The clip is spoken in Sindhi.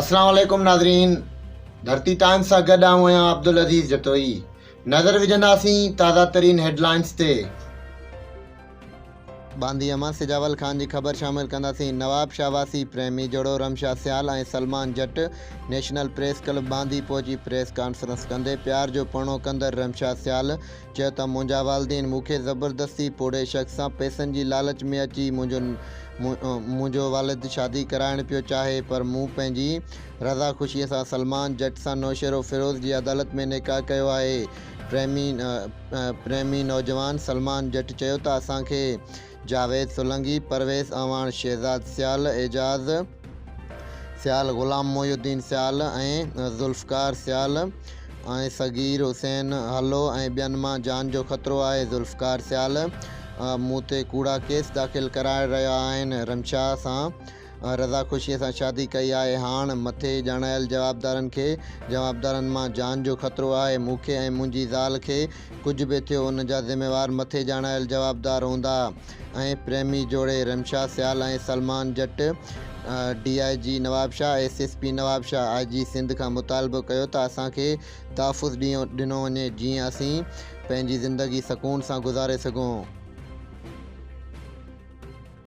السلام عليڪم ناظرين ڌرتي ٽائمز سان گڏ آئون آهيان عبدالعزيز جتوئي نظر وجهنداسين تازه ترين هيڊلائنز تي. ٻانڌيء مان سجاول خان جي خبر شامل ڪنداسين نواب شاهه واسي پريمي جوڙو Ramsha Sial ۽ Salman Jat national press club Bandhi پهچي پريس ڪانفرنس ڪندي پيار جو پرڻو ڪندڙ رمشا سيال چيو ته منهنجا والدين مون کي زبردستي پوڙهي شخص سان پئسن جي لالچ ۾ اچي منهنجو منهنجو والد شادي ڪرائڻ پيو چاهي پر مون پنهنجي رضا خوشيء سان سلمان جٽ سان نوشهروفيروز جي عدالت ۾ نڪاح ڪيو آهي. پريمي پريمي نوجوان سلمان جٽ چيو ته اسان کي جاويد سولنگي، پرويز اعواڻ، شهزاد سيال، اعجاز سيال، غلام محي الدين سيال ۽ ذوالفقار سيال ۽ صغير حسين هلو ۽ ٻين مان جان جو خطرو آهي، ذوالفقار سيال مون تي ڪوڙا ڪيس داخل ڪرائي رهيا آهن، رمشا سان رضا خوشيء سان شادي ڪئي آهي، هاڻ مٿي ڄاڻايل جوابدارن کي جوابدارن مان جان جو خطرو آهي، مون کي ۽ منهنجي زال کي ڪجهه به ٿيو ان جا ذميوار مٿي ڄاڻايل جوابدار هوندا ۽ پريمي جوڙي Ramsha Sial ۽ Salman Jat D I G Nawabshah, S S P Nawabshah, I G Sindh کان مطالبو ڪيو ته اسان کي تحفظ ڏنو وڃي جيئن اسين پنهنجي زندگي سڪون سان گذاري سگهون.